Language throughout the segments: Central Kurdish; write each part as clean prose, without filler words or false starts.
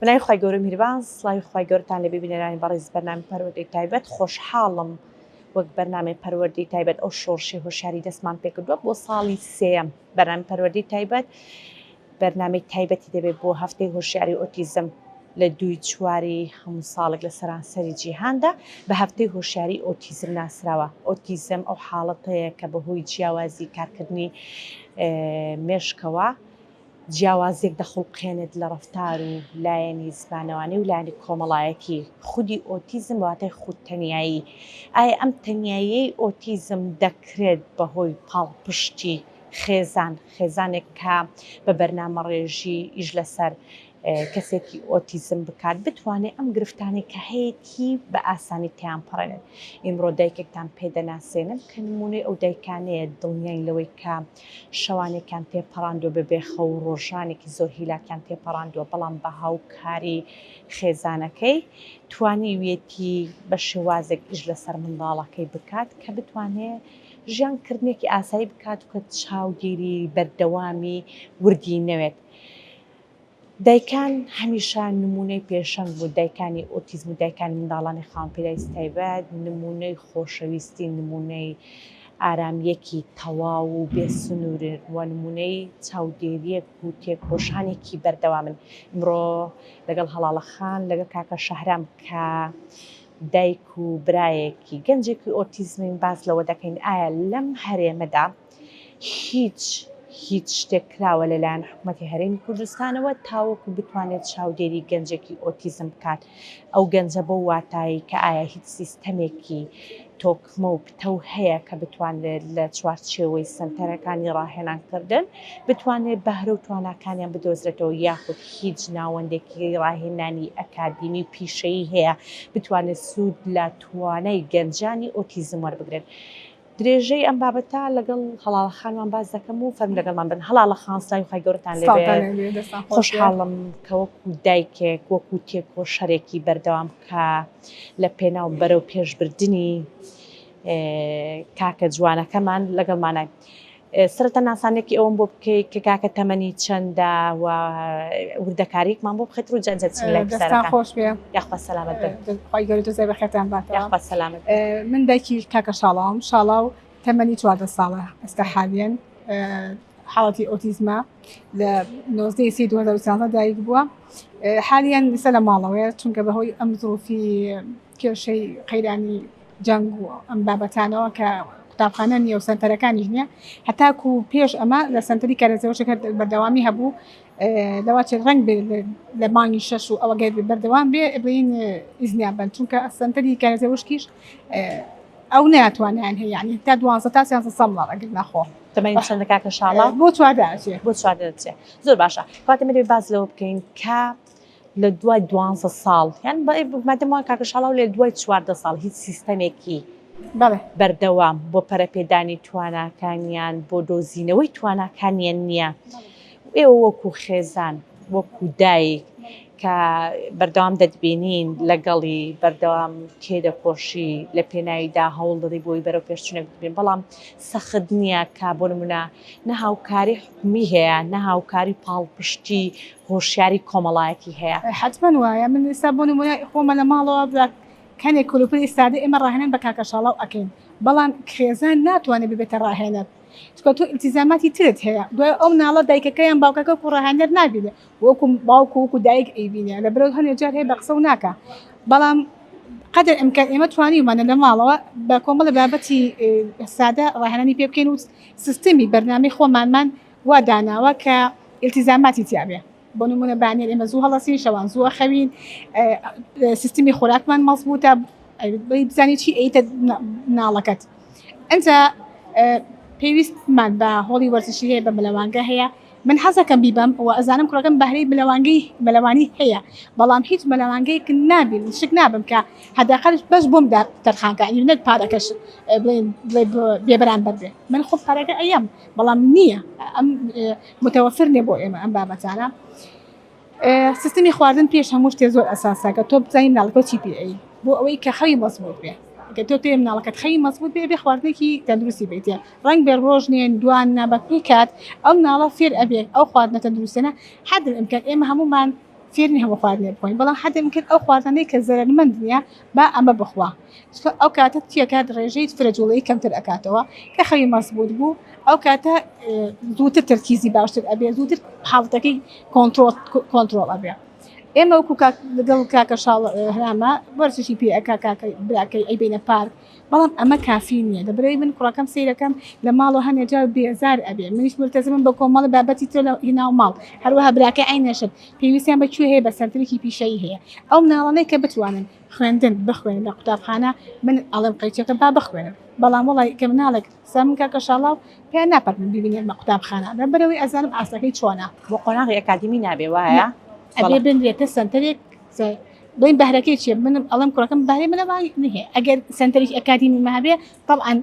بەناوی خوای گەورە میهرەبان سڵاوی خوای گەورەتان لێبێ بینەرانی بەڕێز بەرنامەی پەروەردەی تایبەت خۆشحاڵم وەک بەرنامەی پەروەردەی تایبەت ئەو شۆڕشی هۆشیاری دەستمان پێکردووە بۆ ساڵی سێیەم بەرنامەی پەروەردەی تایبەت بەرنامەی تایبەتی دەبێت بۆ هەفتەی هۆشیاری ئۆتیزم لە دووی چواری هەموو ساڵێک لە سەرانسەری جیهاندا بە هەفتەی هۆشیاری ئۆتیزم ناسراوە. ئۆتیزم ئەو حاڵەتەیە کە بەهۆی جیاوازی کارکردنی مێشکەوە جیاوازیەک دەخوڵقێنێت لە ڕەفتار و لایەنی زمانەوانی و لایەنی کۆمەڵایەتی. خودی ئۆتیزم بە واتای خود تەنیایی. ئایا ئەم تەنیاییەی ئۆتیزم دەکرێت بەهۆی پاڵپشتی خێزان، خێزانێک کە بە بەرنامەڕێژی ئیش لەسەر کەسێکی ئۆتیزم بکات بتوانێت ئەم گرفتانەی کە هەیەتی بە ئاسانی تێیان پەڕێنێت. ئیمڕۆ دایکێکتان پێ دەناسێنم کە نموونەی ئەو دایکانەیە دڵنیاین لەوەی کە شەوانێکیان تێپەڕاندووە بە بێ خەو و ڕۆژانێکی زۆر هیلاکیان تێپەڕاندووە بەڵام بە هاوکاری خێزانەکەی توانیویەتی بە شێوازێک ئیش لەسەر منداڵەکەی بکات کە بتوانێت ژیان کردنێکی ئاسایی بکات و کە چاودێری بەردەوامی وردی نەوێت. دایکان هەمیشە نموونەی پێشەنگ بوون، دایکانی ئۆتیزم و دایکانی منداڵانی خاوەن پێداویستی تایبەت نموونەی خۆشەویستی، نموونەی ئارامییەکی تەواو و بێ سنوورن و نموونەی چاودێرییەک و تێکۆشانێکی بەردەوامن. ئیمڕۆ لەگەڵ هەڵاڵە خان، لەگەڵ کاکە شەهرام کە دایک و برایەکی گەنجێکی ئۆتیزمین باس لەوە دەکەین ئایا لەم هەرێمەدا هیچ هیچ شتێک کراوە لەلایەن حکومەتی هەرێمی کوردستانەوە تاوەکو بتوانێت چاودێری گەنجێکی ئۆتیزم بکات ئەو گەنجە بەو واتایی کە ئایا هیچ سیستەمێکی تۆکمە و پتەو هەیە کە بتوانرێت لە چوارچێوەی سەنتەرەکانی ڕاهێنانکردن بتوانێت بەهرە و تواناکانیان بدۆزرێتەوە یاخود هیچ ناوەندێکی ڕاهێنانی ئەکادیمی و پیشەیی هەیە بتوانێت سوود لە توانای گەنجانی ئۆتیزم وەربگرن. درێژەی ئەم بابەتە لەگەڵ هەڵاڵە خانمان باس دەکەم و فەرموو لەگەڵمان بن. هەڵاڵە خان سڵاوی خوای گەورەتان لێ سڵاوتان بێت. لێ بێ دەستان خۆش بێ. خۆشحاڵم کە وەکو دایکێک وەکو تێکۆشەرێکی بەردەوام کە لە پێناو بەرەو پێشبردنی کاکە جوانەکەمان لەگەڵمانای. سەرەتا ناسانێکی ئەوەم بۆ بکەی کە کاکە تەمەنی چەندە و وردەکاریەکمان بۆ بخەیت ڕوو جەنجە چین لای دەستان پرسیارەکان. خۆش بێ. یاخوا سەلامەت بن. خوای گەورە جەزای بەخێرتان باتەوە. یاخوا سەلامەت بن. من دایکی کاکە شاڵاوم شاڵاو تەمەنی 14 ساڵە ئێستا حالیەن حاڵەتی ئۆتیزمە لە 19 سی 2013 دایک بووە حالیەن ئێستا لە ماڵەوەیە چونکە بەهۆی ئەم زروفی کێشەی قەیرانی جەنگ و ئەم بابەتانەوە کە قوتابخانە نییە و سەنتەرەکانیش نییە هەتاکو پێش ئەمە لە سەنتەری کارەزەوەشەکە بەردەوامی هەبوو لەواچێت ڕەنگ بێ لە مانگی شەش و ئەوە گەر بەردەوام بێ بڵێین ئیزنیان بن چونکە سەنتەری کارەزەوەشکیش ئەو ناتوانیان هەیە یعنی تا دوانزە تا سیانزە ساڵ منداڵ ئەگرنە خۆ. تەمەنی چەندە کاکە شاڵاو؟ بۆ 14 ئەچێ. بۆ 14 دەچێ. زۆر باشە. کەواتە ئێمە دەبێ باس لەوە بکەین کە لە دوای دوانزە ساڵ یان مادەم وا کاکە شاڵاو لە دوای 14 ساڵ هیچ سیستەمێکی بەڵێ. بەردەوام بۆ پەرەپێدانی تواناکانیان بۆ دۆزینەوەی تواناکانیان نییە ئێوە وەکو خێزان وەکو دایک کە بەردەوام دەتبینین لەگەڵی بەردەوام تێدەکۆشی لە پێناویدا هەوڵ دەدەی بۆی بەرەو پێشچونێک ببین بەڵام سەخت نییە کە بۆ نمونە نە هاوکاری حکومی هەیە نە هاوکاری پاڵپشتی هۆشیاری کۆمەڵایەتی هەیە. حەتمەن وایە من ئێستا بۆ نمونە خۆمە لە ماڵەوە بە کەنێک کولوپل ئیستادە ئێمە ڕاهێنان بە کاکە شاڵاو ئەکەین بەڵام خێزان ناتوانێت ببێتە ڕاهێنەر چونکە تۆ ئیلتیزاماتی ترت هەیە دوای ئەو مناڵە دایکەکە یان باوکەکە وەکو ڕاهێنەر نابینێ وەکو باوک و وەکو دایک ئەیبینێ لەبەرئەوە هەنێ جار هەیە بە قسە و ناکا بەڵام قەدر ئیمکان ئێمە توانیومانە لە ماڵەوە بە کۆمەڵە بابەتی سادە ڕاهێنانی پێ بکەین و سیستمی بەرنامەی خۆمانمان وا داناوە کە ئیلتیزاماتی تیا بێ بۆ نمونە بانێن ئێمە زوو هەڵەسین شەوان زوو ئەخەوین سیستمی خۆراکمان مەزبووتە بزانی چی ئەیتە مناڵەکەت ئەجا پێویستمان بە هۆڵی وەرزشی هەیە بە ملەوانگە هەیە من حەزەکەم بیبەم و ئەزانم کوڕەکەم بەهرەی ملەوانگەی مەلەوانی هەیە بەڵام هیچ مەلەوانگەیەک نابین شک نابم کە حداقل بەس بۆم تەرخانکە نەک پارەکەش بڵێن بێبەرامبەر بێ من خۆم پارەکە ئەیەم بەڵام نییە ئەم متەوەفر نیە بۆ ئێمە ئەم بابەتانە سیستمی خواردن پێش هەموو شتێ زۆر ئەساسە کە تۆ بزانی مناڵەکە چی پێ ئەی بۆ ئەوەی کە خەوی مەزبوط بێ کە تۆ پێ مناڵەکەت خەوی مەزبوط بێ بێ خواردنێکی تەندروستی بیتێ ڕەنگ بێ ڕۆژ نێن دوان نا بە پێی کات ئەو مناڵە فێر ئەبێ ئەو خواردنە تەندروستیانە حد الامکان ئێمە هەموومان. فێر نین هەموو خواردنێ بخۆین بەڵام حەدی ئیمکان ئەو خواردنەی کە زەرەرمەند نییە با ئەمە بخوا چونکە ئەو کاتە تیەکات ڕێژەی فرە جوڵەیی کەمتر ئەکاتەوە کە خەوی مەزبوط بوو ئەو کاتە زووتر تەرکیزی باشتر ئەبێ زووتر حاڵەتەکەی کۆنترۆڵ کۆنترۆڵ ئەبێ ئێمە وەکو کاک لەگەڵ کاکە شاڵ هرامە وەرزشی پێ ئەکا کاکە براکەی ئەیبەینە پارک بەڵام ئەمە کافی نییە لەبەرئەوەی من کوڕەکەم سەیرەکەم لە ماڵەوە هەنێ جار بێزار ئەبێ منیش ملتەزمم بە کۆمەڵە بابەتی تر لە ناو ماڵ هەروەها براکەی عەینەشت پێویستیان بە کوێ هەیە بە سەنتەرێکی پیشەیی هەیە ئەو مناڵانەی کە بتوانن خوێندن بخوێنن لە قوتابخانە من ئەڵێم قەیچەکە با بخوێنن بەڵام وەڵای کە مناڵێک سا من کاکە شاڵاو پێیان ناپەرمم بیبینێرمە قوتابخانە لەبەرئەوەی ئەزانم ئاستەکەی چۆنە. بۆ قۆناغی ئەکادیمی نابێ وایە؟ ئەبێ بنرێتە سەنتەرێک بڵێین بەهرەکەی چیە من ئەڵێم کوڕەکەم بەهرەی منە با نهێ ئەگەر سەنتەرێکی ئەکادیمی هەبێ تەبعەن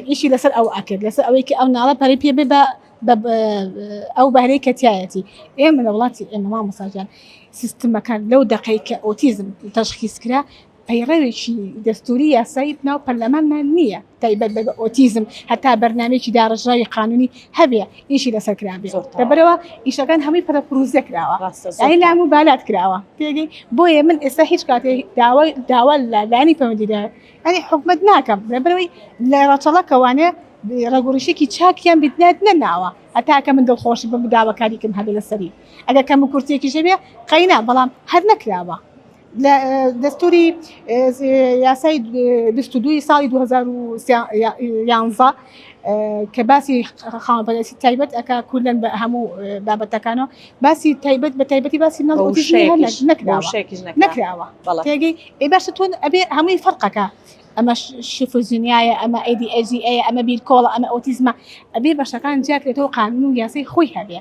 ئیشی لەسەر ئەو ئەکرد لەسەر ئەوەی کە ئەو ناڵە پەرەی پێ بێ بە ئەو بەهرەی کە تایەتی ئێمە لە وڵاتی ئێمە مامۆستا گیان سیستمەکان لەو دەقەی کە ئۆتیزم تەشخیص کرا پەیڕەوێکی دەستوری یاسایی ناو پەرلەمانمان نییە تایبەت بە ئۆتیزم هەتا بەرنامەیەکی داڕێژراوی قانونی هەبێ ئیشی لەسەر کرابێ لەبەرەوە ئیشەکان هەمووی پەرەپروزە کراوە یانی لاموبالات کراوە تێگەی بۆیە من ئێستا هیچ کاتێ داوای داوا لە لایەنی پەیوەندیدار یانی حکومەت ناکەم لەبەرەوەی لە ڕەچەڵەکەوانێ ڕەگوڕیشێکی چاکیان بنیات نەناوە هەتا کە من دڵخۆش بم داواکاریکم هەبێ لەسەری ئەگەر کەم و کورتێکیش هەبێ قەینا بەڵام هەر نەکراوە لە دەستوری یاسای 22 ساڵی 2011 کە باسی خاوەنپەرستی تایبەت ئەکا کوردن بە هەموو بابەتەکانەوە باسی تایبەت بە تایبەتی باسی مناڵ ئۆتیزمی هەر نەکراوە نەکراوە تێگەی ئەی باشە تۆ ئەبێ هەمووی فەرقەکە ئەمە شیفۆزینیایە ئەمە ADHD ەیە ئەمە بیرکۆڵە ئەمە ئۆتیزمە ئەبێ بەشەکان جیاکرێتەوە قانون و یاسای خۆی هەبێ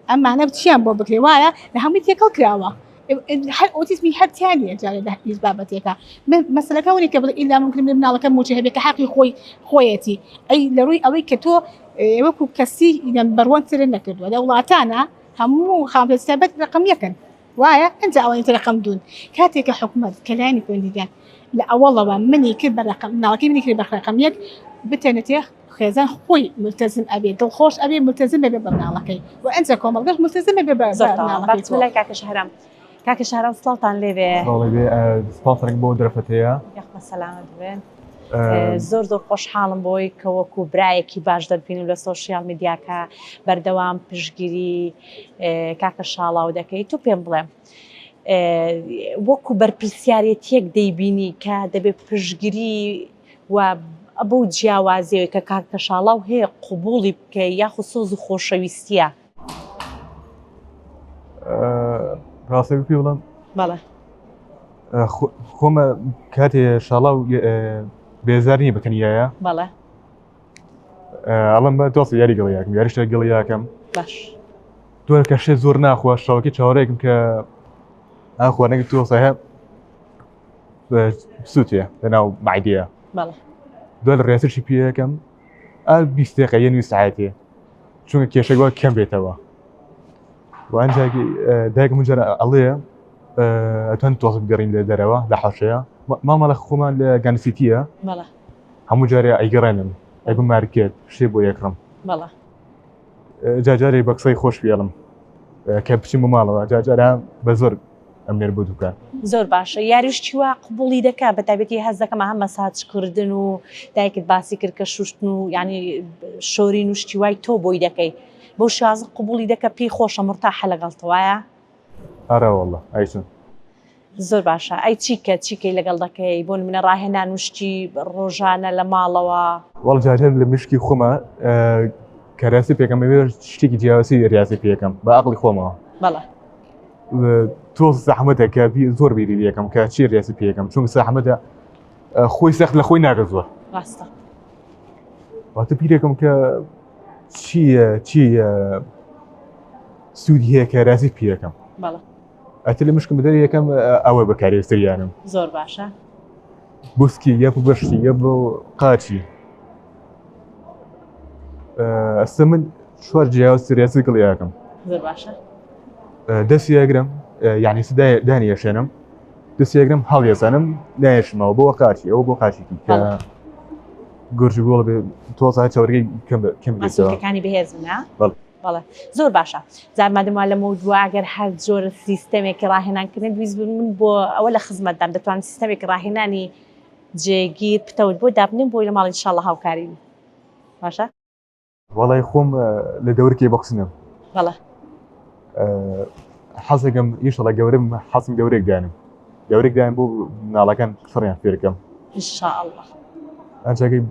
ئەمانە چیان بۆ بکرێ وایە لە هەمووی تێکەڵ کراوە هەر ئۆتیزمی هەر تیا نییە جارێ لە هیچ بابەتێکە من مەسەلەکە وەنی کە بڵێ ئیلا ممکن بێ مناڵەکە موچە هەبێ کە حەقی خۆی خۆیەتی ئەی لە ڕووی ئەوەی کە تۆ وەکو کەسی بەڕوان تر نەکردووە لە وڵاتانە هەموو خاوەن تایبەت ڕقم یەکن وایە ئەنجا ئەوانی تر ڕقم دوون کاتێک کە حکومەت کە لایەنی پەیوەندیدار لە ئەوەڵەوە منی کرد بە ڕقم مناڵەکەی منی کرد بە ڕقم یەک بتەنێتێ خێزان خۆی ملتەزم ئەبێ دڵخۆش ئەبێ ملتەزم ئەبێ بە مناڵەکەی و ئەنجا کۆمەڵگەش ملتەزم ئەبێ بە مناڵەکەی. لای کاکە شەهرام کاکە شەهرام سڵاوتان لێبێ. سڵاو لێبێ سپاس دەکەم بۆ دەرفەتەیە. یاخوا سەلامەت بن. زۆر زۆر خۆشحاڵم بۆی کە وەکو برایەکی باش دەتبینم لە سۆشیال میدیاکە بەردەوام پشتگیری کاکە شاڵاو دەکەی تۆ پێم بڵێ وەکو بەرپرسیارێتیەک دەیبینی کە دەبێت پشتگیری و بەو جیاوازیەوەی کە کاکە شاڵاو هەیە قبوڵی بکەی یاخود سۆز و خۆشەویستیە؟ ڕاستە پێ بڵم بەڵێ خۆمە کاتێ شاڵاو بێزار نییە بەتەنیایە بەڵێ ئەڵم بە دۆست یاری گەڵ یاکەم یاریشتە گەڵ یاکەم باش دوای کە شێ زۆر ناخوا شەوەکی چاوەڕێکم کە ئاخوانەکە تۆسە هەیە سووتێ لەناو مەعدەیە دوای لە ڕێسرشی پێەکەم ئا 20 دقیقە یە نوی ساعتێ چونکە کێشەکە کەم بێتەوە وانجاکی دایکم جارە ئەڵێ ئەتوان تۆز بگەڕین لە دەرەوە لە حەوشەیە مامە لە خۆمان لە گەنسیتیە هەموو جارێ ئەیگەڕێنم ئەگم مارکێت شتێ بۆ یەکڕم جاجارێ بە قسەی خۆش پێڵم کە بچم بۆ ماڵەوە جاجارە بە زۆر ئەمنێر بۆ دوکان. زۆر باشە یاریش چی وا قبوڵی دەکا بە تایبەتی هەست دەکەم ئەها مەساج کردن و دایکت باسی کرد کە شوشتن و یعنی شۆرین و شتی وای تۆ بۆی دەکەی بەو شێوازە قبوڵی دەکە پێی خۆشە مورتاحە لەگەڵت وایە؟ ئەرە واللە ئەی چۆن. زۆر باشە ئەی چیکە چیکەی لەگەڵ دەکەی بۆ نمونە ڕاهێنان و شتی ڕۆژانە لە ماڵەوە؟ وەڵ جارجار لە مشکی خۆمە کەراسی پێکەم ئەوێ شتێکی جیاوازی ریاضی پێکەم بە عەقڵی خۆمەوە. بەڵێ. تۆز زەحمەتە کە زۆر بیری یەکەم کە چی ریاضی پێکەم چونکە زەحمەتە خۆی سەخت لە خۆی ناکە زۆر. ڕاستە. واتە بیرێکم کە چییە چی سوودی هەیە کە رازی پێەکەم. بەڵێ. ئەتر لە مشکم بدەر یەکەم ئەوە بەکاری سریانم زۆر باشە بۆسکی یە بۆ بەشتی یە بۆ قاچی ئەستە من چوار جیاواز سریاسی گڵیاکەم زۆر باشە دەستی یاگرم یعنی دانی یەشێنم دەستی یاگرم هەڵیەزانم نایشمەوە بۆ قاچی ئەوە بۆ قاچێکی کە گورج گۆڵ بێ تۆزای چاوەرگەی کەم کەم بێتەوە. ماسولکەکانی بەهێز بن. بەڵێ. بەڵێ زۆر باشە جا مادەم وا لەمەو دوا ئەگەر هەر جۆرە سیستەمێکی ڕاهێنانکردن ویست بوو من بۆ ئەوە لە خزمەتدام دەتوانم سیستەمێکی ڕاهێنانی جێگیر پتەوت بۆ دابنێم بۆی لە ماڵ ئینشاڵڵا هاوکاری بی باشە وەڵای خۆم لە دەورکێ بەخسنم بەڵێ حەزەکەم ئیشەڵە گەورم حەزم گەورێک دانم گەورێک دایم بۆ مناڵەکان فڕیان فێرکەم ئینشاءاللە ئەنجاگەی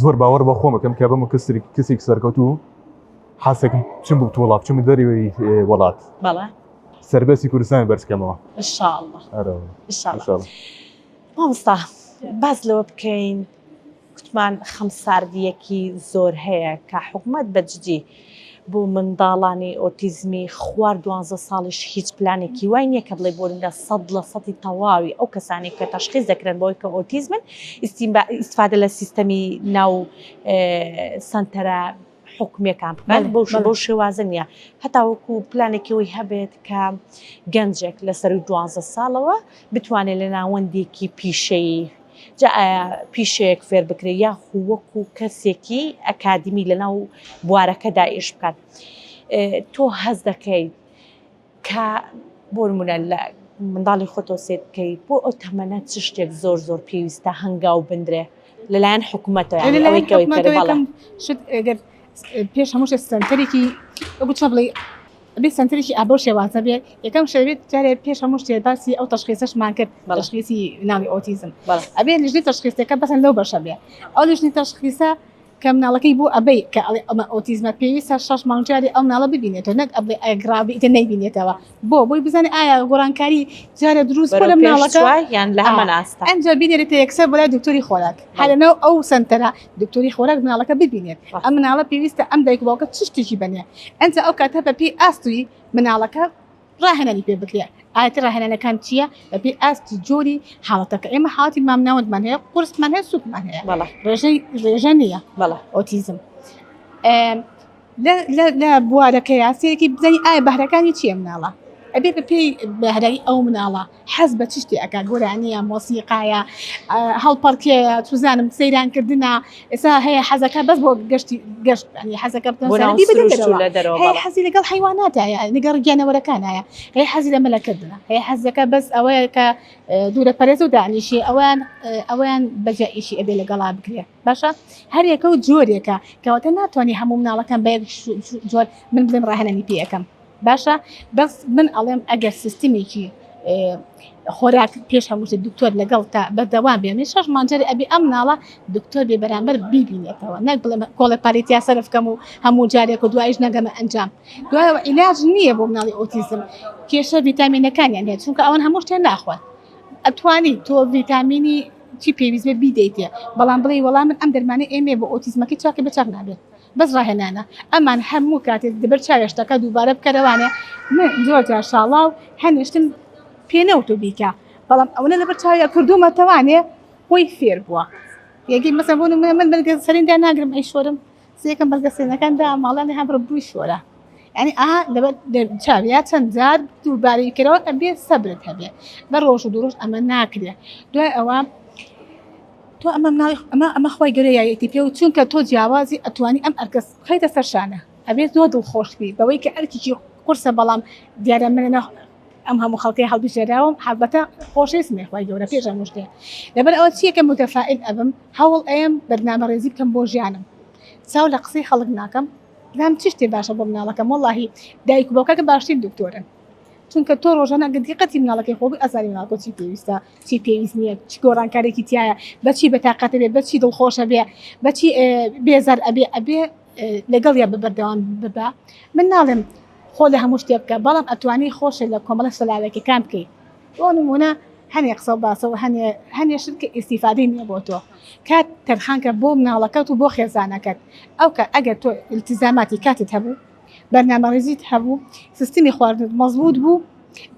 زۆر باوەڕ بە خۆمەکەم کە بەم کەسێک کەسێک سەرکەوتوو حەزەکەم بچم بۆ وڵات بچم دەرەوەی وڵات بەڵێ سەربەستی کوردستان بەرزکەمەوە إن شاء الله إن شاء الله مامۆستا باس لەوە بکەین کوتمان خەمساردییەکی زۆر هەیە کە حکومەت بە جدی بۆ منداڵانی ئۆتیزمی خوار دوانزە ساڵیش هیچ پلانێکی وای نییە کە بڵێ بۆ لە سەد لە سەدی تەواوی ئەو کەسانەی کە تەشخیص دەکرێن بۆی کە ئۆتیزمن ئیستفادە لە سیستەمی ناو سەنتەرە حکومیەکان بکات بەو بەو شێوازە نییە هەتاوەکو پلانێکی ئەوی هەبێت کە گەنجێک لە سەروی دوانزە ساڵەوە بتوانێت لە ناوەندێکی پیشەیی جا ئایا پیشەیەک فێر بکرێت یاخو وەکو کەسێکی ئەکادمی لەناو بوارەکەدا ئیش بکات تۆ هەست دەکەیت کە بۆ نمونە لە منداڵی خۆتەوە سێر بکەیت بۆ ئەو تەمەنە چ شتێک زۆر زۆر پێویستە هەنگاو بندرێ لەلایەن حکوومەتەوە یانی ئەوەی کە ئەوەی بکەرێ بەڵێ. شت ئەگەر پێش هەموو شتێک سەنتەرێکی وەکو چۆن بڵێی ئەبێ سەنتەرێکی ئا بەو شێوازە بێ یەکەم شت ئەبێت جارێ پێش هەموو شتێ باسی ئەو تەشخیسەشمان کرد تەشخیسی ناوی ئۆتیزم ئەبێ لیژنەی تەشخیسەکە بەسەن لەو بەشە بێ ئەو لیژنەی تەشخیسە کە مناڵەکەی بۆ ئەبەی کە ئەڵێ ئەمە ئۆتیزمە پێویستە شەش مانگ جارێ ئەو مناڵە ببینێتەوە نەک ئەبڵێ ئەگرابی ئیتر نەیبینێتەوە بۆ بۆی بزانێ ئایا گۆڕانکاری جارێ دروست بووە لە مناڵەکە یان لە هەمان ئاستە ئەنجا بینێرێتە یەکسەر بۆ لای دکتۆری خۆراک هەر لەناو ئەو سەنتەرە دکتۆری خۆراک مناڵەکە ببینێت ئەم مناڵە پێویستە ئەم دایک و باوکە چ شتێکی بەنێ ئەنجا ئەو کاتە بەپێی ئاستی مناڵەکە ڕاهێنانی پێ بکرێ ئاەتی ڕاهێنانەکان چییە بەپێی ئاستی جۆری حاڵەتەکە ئێمە حاڵەتی مامناوەندمان هەیە قورسمان هەیە سوکمان هەیە بەڵێ ڕێژەی ڕێژە نییە بەڵێ ئۆتیزم لە بوارەکەیا سەیرێکی بزانی ئایا بەهرەکانی چییە مناڵە ئەبێ بە پێی بەهرەی ئەو مناڵە حەز بە چ شتێ ئەکا گۆرانیە مۆسیقایە هەڵپەڕکێیە چوزانم سەیرانکردنە ئێستا هەیە حەزەکە بەس بۆ گەشتی گەشت ینی حەزەکە بۆ ناو سروشت و لە دەرەوە هەیە حەزی لەگەڵ حیواناتە لەگەڵ گیانەوەرەکانایە هەیە حەزی لە مەلەکردنە هەیە حەزەکە بەس ئەوەیە کە دوورە پەرێز و دانیشی ئەویان ئەویان بەجا ئیشی ئەبێ لەگەڵا بکرێ باشە هەر یەکە و جۆرێکە کەواتە ناتوانانی هەموو مناڵەکان بە یەک جۆر من بڵێم ڕاهێنانی پێ ئەکەم باشە بەس من ئەڵێم ئەگەر سیستمێکی خۆراک پێش هەموو شتێک دکتۆر لەگەڵ تا بەردەوام بێ من شەش مانگ جارێ ئەبێ ئەم مناڵە دکتۆر بێ بەرامبەر بیبینێتەوە نەک بڵێم کۆڵێ پارەی تیا سەرف کەم و هەموو جارێک و دوایش نەگەمە ئەنجام دوایەوە عیلاج نییە بۆ مناڵی ئۆتیزم کێشە ڤیتامینەکانیان هەیە چونکە ئەوان هەموو شتێ ناخۆن ئەتوانی تۆ ڤیتامینی چی پێویست بێ بیدەیتێ بەڵام بڵێی وەڵا من ئەم دەرمانەی ئێمەیە بۆ ئۆتیزمەکەی چاکە بێ چاک نابێت بەس ڕاهێنانە ئەمان هەموو کاتێک دەبەر چاوێ شتەکە دووبارە بکەرەوانێ من زۆر جار شاڵاو هەنێ شتم پێ نەوتو بیکە بەڵام ئەوەنە لەبەر چاویا کردوومەتەوانێ خۆی فێر بووە یەکی مەسەن بۆ نمونە من بەرگە سەریندا ناگرم ئەی شۆرم سێکەم بەرگە سەرینەکان دا ماڵانی هەم بڕ بووی شۆرە یعنی ئا لەبەر چاویا چەند جار دووبارەی کەرەوە ئەبێ سەبرت هەبێ بە ڕۆژ و دوو ڕۆژ ئەمە ناکرێ دوای ئەوە تۆ ئەمە مناڵی ئەمە ئەمە خوای گەورە یاریتی پێ و چونکە تۆ جیاوازی ئەتوانی ئەم ئەرکە بخەیتە سەر شانە ئەبێ زۆر دڵخۆش بی بەوەی کە ئەرکێکی قورسە بەڵام دیارە من ئەم هەموو خەڵکەی هەڵبژێراوم هەڵبەتە خۆشەویستم خوای گەورە پێش هەموو شتێ لەبەر ئەوە چیەکە متەفائل ئەبم هەوڵ ئەیەم بەرنامە ڕێزی بکەم بۆ ژیانم چاو لە قسەی خەڵک ناکەم بزانم چ شتێ باشە بۆ مناڵەکەم وەڵاهی دایک و باوکەکە باشترین دکتۆرن چونکە تۆ ڕۆژانە ئەگەر دیقەتی مناڵەکەی خۆ بی ئەزانی مناڵەکە چی پێویستە چی پێویست نییە چ گۆڕانکارێکی تایە بەچی بەتاقەتە بێ بەچی دڵخۆشە بێ بەچی بێزار ئەبێ ئەبێ لەگەڵ یا بەبەردەوام ببە من ناڵێم خۆ لە هەموو شتێ بکە بەڵام ئەتوانی خۆشە لە کۆمەڵە سەلاوێکەکان بکەیت بۆ نمونە هەنێ قسە و باسە و هەنێ هەنێ شت کە ئیستیفادەی نییە بۆ تۆ کات تەرخانکە بۆ مناڵەکەت و بۆ خێزانەکەت ئەو کە ئەگەر تۆ ئیلتیزاماتی کاتت هەبوو بەرنامەڕێزیت هەبوو سیستمی خواردنت مەزبوط بوو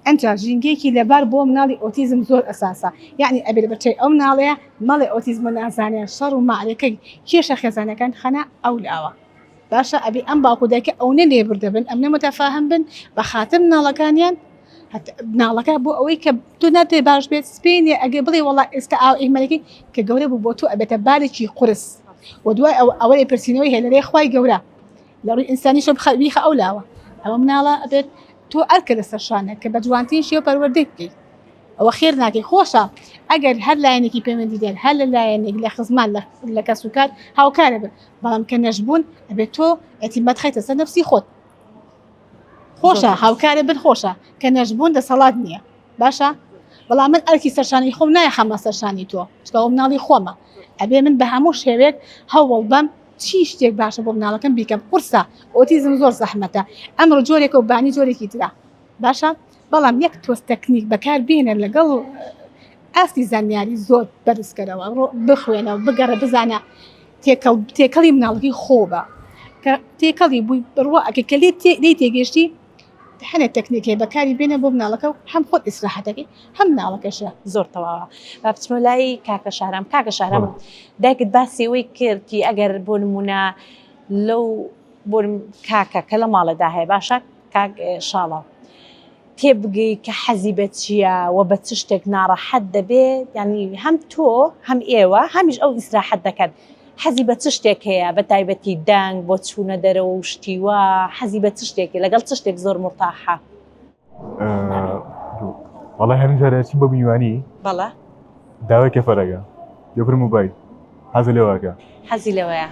ئەنجا ژینگەیەکی لەبار بۆ مناڵی ئۆتیزم زۆر ئەساسە یعنی ئەبێ لەبەرچاوی ئەو مناڵەیە مەڵێ ئۆتیزمە نازانێ شەڕ و مەعرەکەی کێشە خێزانەکان خەنە ئەو لاوە باشە ئەبێ ئەم باوک و دایکە ئەونە لێبوردە بن ئەمنە متفاهم بن بە خاتر مناڵەکانیان مناڵەکە بۆ ئەوەی کە تۆ ناتێ باش بێت سپێنێ ئەگەر بڵێ وەڵا ئێستا ئاو ئیهمالەکەی کە گەورە بوو بۆ تۆ ئەبێتە بارێکی قورس و دوای ئەوە ئەوەی پرسینەوەی هەیە لەلای خوای گەورە. لە ڕووی ئینسانیشە بخە بیخە ئەو لاوە ئەوە مناڵە ئەبێت تۆ ئەرکە لەسەر شانە کە بە جوانترین شێوە پەروەردەی بکەیت ئەوە خێر ناکەی خۆشە ئەگەر هەر لایەنێکی پەیوەندیدار هەر لە لایەنێک لە خزمان لە کەسوکار هاوکارە بن بەڵام کە نەشبوون ئەبێت تۆ ئەتیمەت خەیتە سەر نەفسی خۆت خۆشە هاوکارە بن خۆشە کە نەشبوون دەسەڵات نییە باشە بەڵام من ئەرکی سەرشانی خۆم نایخەمە سەرشانی تۆ چکە ئەو مناڵی خۆمە ئەبێ من بە هەموو شێوێک هەوڵ بەم چی شتێک باشە بۆ مناڵەکەم بیکەم قورسە ئۆتیزم زۆر زەحمەتە ئەمڕۆ جۆرێکە و بانی جۆرێکی ترە باشە بەڵام یەک تۆز تەکنیک بەکار بێنە لەگەڵ ئاستی زانیاری زۆر بەرزکەرەوە بخوێنەوە بگەڕە بزانە تێکەڵ تێکەڵی مناڵەکەی خۆ بە کە تێکەڵی بووی بڕوا ئەکەی کە لێ لێی تێگەشتی هەنێ تەکنیک هەیە بەکاری بێنە بۆ مناڵەکە و هەم خۆت ئیسراحەتەکەی هەم مناڵەکەشە. زۆر تەواوە با بچمە لای کاکە شەهرام کاکە شەهرام دایکت باسی ئەوەی کرد کی ئەگەر بۆ نمونە لەو بۆ کاکە کە لە ماڵەدا هەیە باشە کاک شاڵاو تێبگەی کە حەزی بە چییە و بە چ شتێک ناڕەحەت دەبێ یعنی هەم تۆ هەم ئێوە هەمیش ئەو ئیسراحەت دەکەن حەزی بە چ شتێک هەیە بە تایبەتی دەنگ بۆ چوونە دەرەوە و شتی وا حەزی بە چ شتێکی لەگەڵ چ شتێک زۆر مرتاحە وەڵای هەموو جارێ چیم بۆ میوانی بەڵێ داوای کەفەرەکە یۆکر موبایل حەزی لەوەکە حەزی لەوەیە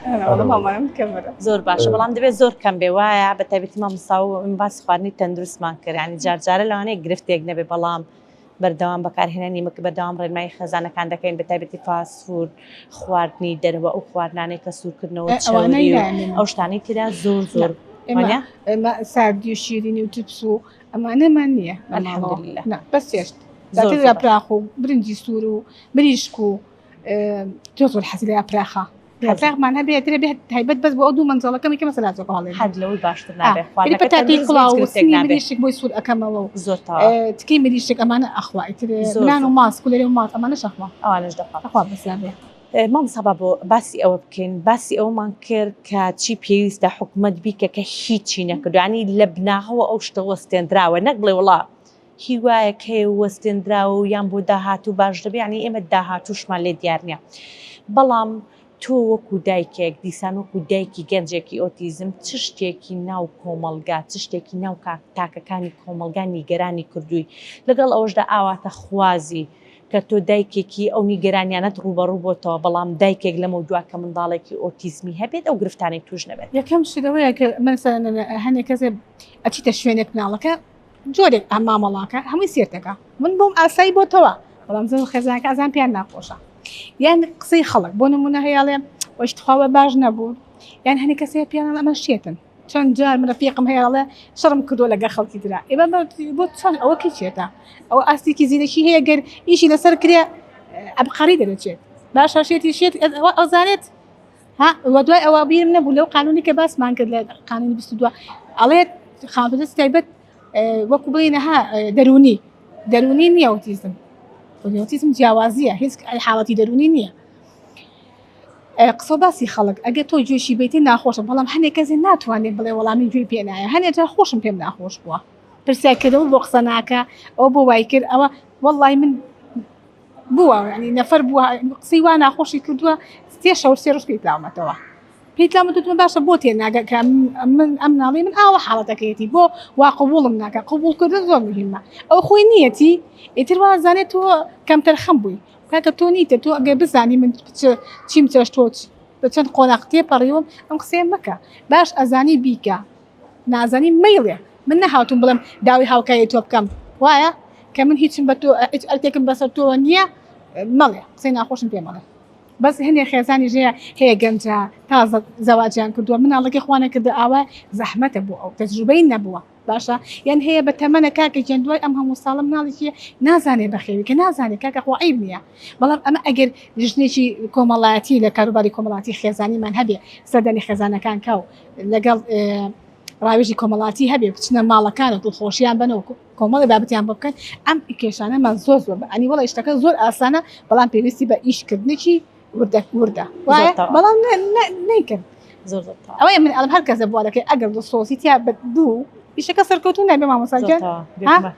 زۆر باشە بەڵام دەبێت زۆر کەم بێ وایە بە تایبەتی مامۆستا و من باسی خواردنی تەندروستمان کرد ینی جارجارە لەوانەیە گرفتێک نەبێ بەڵام بەردەوام بەکارهێنانی مک بەردەوام ڕێنمایی خێزانەکان دەکەین بە تایبەتی fast food خواردنی دەرەوە ئەو خواردنانەی کە سوورکردنەوە چەوری و ئەو شتانەی تێدا زۆر زۆر ئێمە ئێمە ساردی و شیرینی و چپس و ئەمانەمان نییە الحمدلله بەس چێشت زیاتر یاپراخ و برنجی سوور و مریشک و تۆ زۆر حەزی لە یاپراخە یاپراخمان هەبێ ترێ بێت تایبەت بەس بۆ ئەو دوو مەنزەڵەکەمی کە مەسەلا زۆر هەڵێ حەد لەوەی باشتر نابێ خواردنەکە پەتاتەی کوڵاو و سنی مریشک بۆی سوور ئەکەمەوە و زۆر تەواو تکەی مریشک ئەمانە ئەخوا ئیتر نان و ماست کولێرە و ماست ئەمانەش ئەخوا ئەوانەش دەخوا ئەخوا بەس نابێ. مامۆستا با بۆ باسی ئەوە بکەین باسی ئەوەمان کرد کە چی پێویستە حکومەت بیکە کە هیچی نەکردو ینی لە بناغەوە ئەو شتە وەستێندراوە نەک بڵێ وڵا هیوایەک هەیە و وەستێندراوە و یان بۆ داهاتوو باش دەبێ یانی ئێمە داهاتووشمان لێ دیار نییە بەڵام تۆ وەکو دایکێک دیسان وەکو دایکی گەنجێکی ئۆتیزم چ شتێکی ناو کۆمەڵگا چ شتێکی ناو تاکەکانی کۆمەڵگا نیگەرانی کردووی لەگەڵ ئەوەشدا ئاواتە خوازی کە تۆ دایکێکی ئەو نیگەرانیانەت ڕووبەڕوو بۆتەوە بەڵام دایکێک لەمەو دوا کە منداڵێکی ئۆتیزمی هەبێت ئەو گرفتانەی توش نەبێت. یەکەم شت ئەوەیە کە مەسەلەن هەنێک کەسێ ئەچیتە شوێنێک مناڵەکە جۆرێک ئەم مامەڵاکە هەمووی سێرتەکە من بۆم ئاسایی بۆتەوە بەڵام زۆر خێزانەکە ئازان پێیان ناخۆشە یان قسەی خەڵک بۆ نمونە هەیەڵێ وەش تخواوە باش نەبوو یان هەنێک کەسێ پێیان ئەمە شێتن چەند جار من ڕەفیقم هەیە ئەڵێ شەڕم کردووە لەگەڵ خەڵکی ترا ئێمە بۆ چۆن ئەوە کەی شێتە ئەوە ئاستێکی زیرەکی هەیە گەر ئیشی لەسەر کرێ عەبقەری دەرەچێت باشە شێتی شێت ئەوە ئەوزانێت ها وە دوای ئەوە بیرم نەبوو لەو قانونی کە باسمان کرد لە قانونی 22 ئەڵێت خاوەندەست تایبەت وەکو بڵێین ها دەرونی دەرونی نییە ئۆتیزم ئۆتیزم جیاوازیە هیچ حاڵەتی دەرونی نییە قسە باسی خەڵک ئەگەر تۆ گوێشی بیتی ناخۆشە بەڵام هەنێک کەسێ ناتوانێت بڵێ وەڵامی گوێی پێ نایە هەنێ جار خۆشم پێم ناخۆش بووە پرسیارکردنەوە بۆ قسە ناکە ئەو بۆ وای کرد ئەوە وەڵی من بووە ینی نەفەر بووە قسەی وا ناخۆشی کردووە سێ شەو سێ ڕۆژ پێی تلاومەتەوە پێی تلاومەتەوە وتم باشە بۆ تێ ناگە کە من ئەم مناڵی من ئاوا حاڵەتەکەیەتی بۆ وا قبوڵم ناکە قبوڵکردن زۆر مهمە ئەو خۆی نییەتی ئیتر وا زانێت تۆ کەمتەرخەم بووی کاکە تۆ نیتە تۆ ئەگەر بزانی من چیم چەشتووە بە چەند قۆناغ تێپەڕیوم ئەم قسەیە مەکە باش ئەزانی بیکە نازانی مەیڵێ من نەهاتووم بڵێم داوای هاوکاری تۆ بکەم وایە کە من هیچم بە تۆ هیچ ئەرکێکم بەسەر تۆوە نییە مەڵێ قسەی ناخۆشم پێ مەڵێ بەس هەنێ خێزانی ژەیە هەیە گەنجە تازە زەواجیان کردووە مناڵەکەی خوانە کردە ئاوا زەحمەتە بۆ ئەو تەجروبەی نەبووە باشە یان هەیە بە تەمەنە کاکە گیان دوای ئەم هەموو ساڵە مناڵێکی نازانێ بەخێوی کە نازانێ کاکە خوا عیب نییە بەڵام ئەمە ئەگەر ژنێکی کۆمەڵایەتی لە کاروباری کۆمەڵاتی خێزانیمان هەبێ سەردانی خێزانەکان کا و لەگەڵ ڕاوێژی کۆمەڵاتی هەبێ بچنە ماڵەکان و دڵخۆشیان بن و کۆمەڵی بابەتیان بۆ بکەن ئەم کێشانەمان زۆر زۆر بە ئەنی وەڵا شتەکە زۆر ئاسانە بەڵام پێویستی بە ئیشکردنێکی وردە وردە وایە بەڵام نەیکەن زۆر زۆر تەواو. ئەوەیە من ئەڵێم هەر کەسە بوارەکەی ئەگەر دڵسۆزی تیا بوو ئیشەکە سەرکەوتوو نابێ مامۆستا زۆر گیان تەواو. ها؟ بێگومان.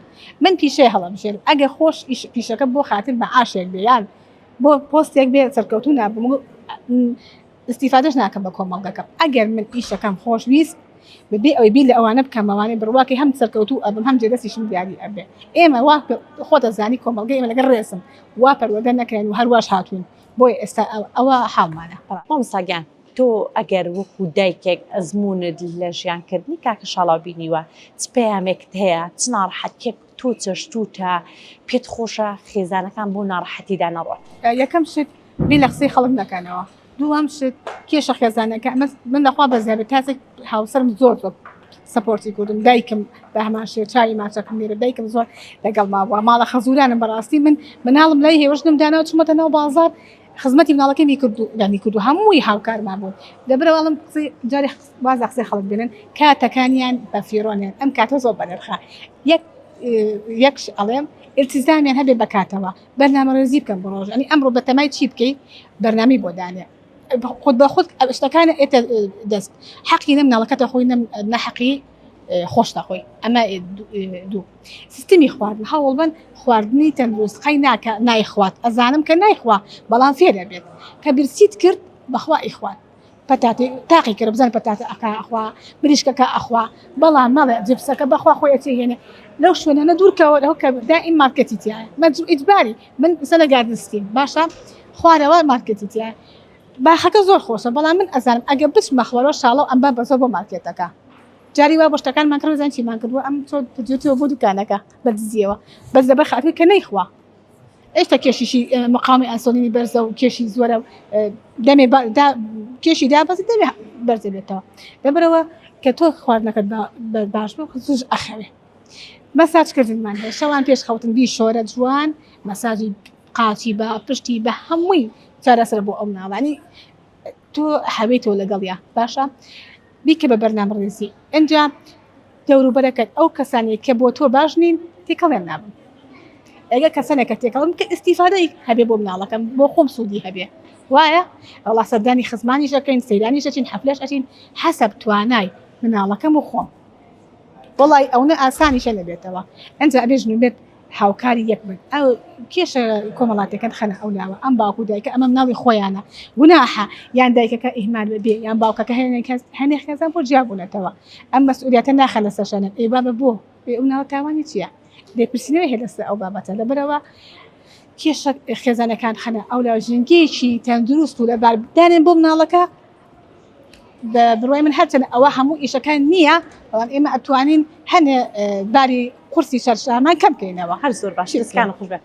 من پیشەی هەڵەبژێرم ئەگەر خۆش ئیش پیشەکە بۆ خاتر مەعاشێک بێ یان بۆ پۆستێک بێ سەرکەوتوو نابم و ئیستیفادەش ناکەم بە کۆمەڵگەکەم ئەگەر من ئیشەکەم خۆش ویست بەبێ ئەوەی بیر لە ئەوانە بکەم ئەوانەی بڕواکەی هەم سەرکەوتوو ئەبم هەم جێدەستیشم دیاری ئەبێ ئێمە وا خۆت ئەزانی کۆمەڵگەی ئێمە لەگەڵ ڕێزم وا پەروەردە نەکراین و هەرواش هاتووین بۆیە ئێستا ئەوە حاڵمانە. مامۆستا گیان تۆ ئەگەر وەکو دایکێک ئەزموونت لە ژیانکردنی کاکە شاڵاو بینیوە چ پەیامێکت هەیە چ ناڕەحەتیەک تۆ چەشتووتە پێت خۆشە خێزانەکان بۆ ناڕەحەتیدا نەڕۆن؟ یەکەم شت بیر لە قسەی خەڵک نەکەنەوە دووەم شت کێشە خێزانەکە ئەمە من لەخوا بەزیابێت تاسێک هاوسەرم زۆر زۆر سەپۆرتی کردم دایکم بە هەمان شێ چاوی ماچەکەم لێرە دایکم زۆر لەگەڵ مابووە ماڵە خەزورانم بەڕاستی من مناڵم لای هێوەشنم دانا چوومەتە ناو بازار خزمەتی مناڵەکەمی کرد و یانی کرد و هەمووی هاوکارمان بوون لەبەرەوەڵم قسەی جارێ واز لە قسەی خەڵک بێنن کاتەکانیان بە فیڕۆنیان ئەم کاتە زۆر بەنرخە یەک یەک ئەڵێم التزامیان هەبێ بە کاتەوە بەرنامەڕێزی بکەن بۆ ڕۆژ ئەنی ئەمڕۆ بەتەمای چی بکەی بەرنامەی بۆ دانێ خود بە خود شتەکان ئێتە دەست حەقی نەم مناڵەکەتە خۆی نەم نەحەقی خۆشتە خۆی ئەمە دوو سیستمی خواردن هەوڵبن خواردنی تەندروست قەی ناکە نایخوات ئەزانم کە نایخوا بەڵام فێرە بێت کە برسیت کرد بەخوا ئیخوات پەتاتەی تاقی کەرە بزانە پەتاتە ئەکا ئەخوا مریشکەکە ئەخوا بەڵام مەڵێ جپسەکە بەخوا خۆی ئەچێ هێنێ لەو شوێنانە دوورکەوە لەو کە دائیم مارکێتی تایە مەجبور ئیجباری من ئێستا لە گاردن ستی باشە خوارەوە مارکێتی تایە باخەکە زۆر خۆشە بەڵام من ئەزانم ئەگە بچمە خوارەوە شاڵەو ئەمبا بەزۆر بۆ مارکێتەکە جاری وا بۆ شتەکانمان کڕی بزانین چیمان کردووە ئەم چۆ جوتیەوە بۆ دوکانەکە بە دزیەوە بەس لەبەر خاتری کە نەیخوا ئێستا کێشیشی مقاومی ئەنسۆلینی بەرزە و کێشی زۆرە دەمێ کێشی دابەزی دەمێ بەرزە بێتەوە لەبەرەوە کە تۆ خواردنەکەت باش بوو زووش ئەخەوێ مەساج کردنمان هەیە شەوان پێش خەوتن بیشۆرە جوان مەساجی قاچی بە پشتی بە هەمووی چارەسەر بۆ ئەو مناڵانی تۆ حەویتەوە لەگەڵیا باشە بیکە بە بەرنامەڕێزی ئینجا دەوروبەرەکەت ئەو کەسانەی کە بۆ تۆ باش نین تێکەڵیان نابن ئەگەر کەسانێک کە تێکەڵم کە ئیسیفادەی هەبێ بۆ مناڵەکەم بۆ خۆم سوودی هەبێ وایە ئەوڵا سەردانی خزمانیش ئەکەین سەیرانیش ئەچین حەفلەش ئەچین حەسەب توانای مناڵەکەم و خۆم وەڵی ئەونە ئاسانیشە نەبێتەوە ئەنجا ئەبێ ژن و مێرد هاوکاری یەک بن ئەو کێشە کۆمەڵاتەکەن خەنە ئەو لاوە ئەم باوک و دایکە ئەمە مناڵی خۆیانە گوناحە یان دایکەکە ئیهمال بێ یان باوکەکە هەنێک کەس هەنێک خێزان بۆ جیابوونەتەوە ئەم مەسئولیاتە ناخە لەسەر شانیان ئەی بابە بۆ ئێ ئەو ناوە تاوانی چییە لێپرسینەوەی هەیە لەسەر ئەو بابەتە لەبەرەوە کێشە خێزانەکان خەنە ئەو لاوە ژینگەیەکی تەندروست و لەبار دانێن بۆ مناڵەکە بە بڕوای من هەرچەند ئەوە هەموو ئیشەکان نییە بەڵام ئێمە ئەتوانین هەنێ باری قورسی سەرشامان کەم بکەینەوە. هەر زۆر باش دەستکان خۆش بێ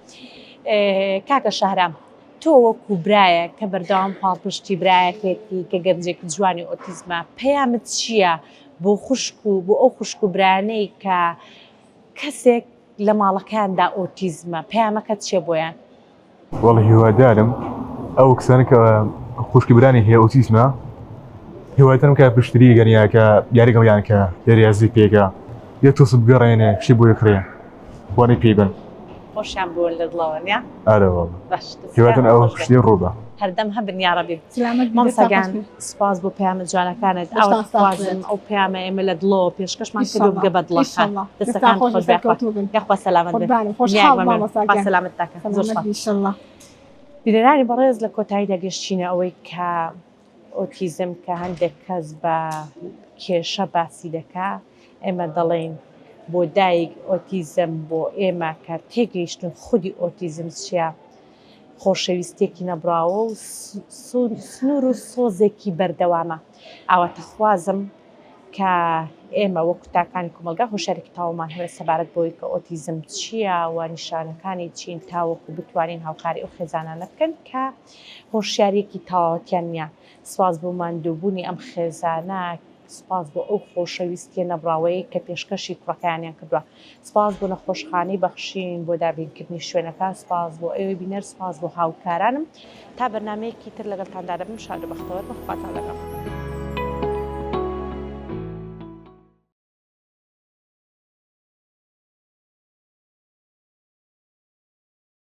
کاکە شەهرام تۆ وەکو برایەک کە بەردەوام پاڵپشتی برایەکێتی کە گەنجێکی جوانی ئۆتیزمە پەیامت چییە بۆ خوشک و بۆ ئەو خوشک و برایانەی کە کەسێک لە ماڵەکەیاندا ئۆتیزمە پەیامەکەت چیە بۆیان؟ وەڵی هیوادارم ئەو کسانە کە خوشکی برانی هەیە ئۆتیزمە هیوادارم کە پشتگیری گەن یا کە یاری گەڵیان کە یاریازی پێکە یەک تۆس بگەڕێنێ شتی بۆ یەکڕێ وانەی پێی بن خۆشیان بوون لە دڵەوە نیە؟ ئەرێ وەڵا باش هیوادارم ئەو پشتگیری ڕووبا. هەردەم هەبن یاڕەبی. سلامەت بی مامۆستا دەستان گیان خۆش بێت. سوپاس بۆ پەیامە جوانەکانت دەستان ئاوات ساغ خوازم بێت. ئەو پەیامە ئێمە لە دڵەوە پێشکەشمان کردو ئیشەڵا بگە بە دڵەکان ئیشەڵا دەستان دەستەکانت خۆش خۆش بێت بێ یاخوا سەرکەوتوو بن یاخوا سەلامەت بن قوربانم دنیایەک خۆشحاڵ مەمنون مامۆستا خوا گیان سەلامەت تاکە زۆر سەلامەت سوپاس. بی ئیشەڵا. بینەرانی بەڕێز لە کۆتاییدا گەشتینە ئەوەی کە ئۆتیزم کە هەندێک کەس بە کێشە باسی دەکا ئێمە دەڵێین بۆ دایک ئۆتیزم بۆ ئێمە کە تێگەیشتن خودی ئۆتیزم چییە خۆشەویستیەکی نەبڕاوە و سنوور و سۆزێکی بەردەوامە. ئاواتەخوازم کە ئێمە وەکو تاکانی کۆمەڵگا هۆشیارێکی تەواومان هەبێت سەبارەت بەوەی کە ئۆتیزم چییە و نیشانەکانی چین تاوەکو بتوانین هاوکاری ئەو خێزانانە بکەن کە هۆشیاریەکی تەواوەتیان نییە. سوپاس بۆ ماندووبوونی ئەم خێزانە سوپاس بۆ ئەو خۆشەویستیە نەبڕاوەیەی کە پێشکەشی کوڕەکەیانیان کردووە. سوپاس بۆ نەخۆشخانەی بەخشین بۆ دابینکردنی شوێنەکە، سوپاس بۆ ئێوەی بینەر، سوپاس بۆ هاوکارانم. تا بەرنامەیەکی تر لەگەڵتاندا دەبم، شاد و بەختەوەر بن، خواتان لەگەڵ.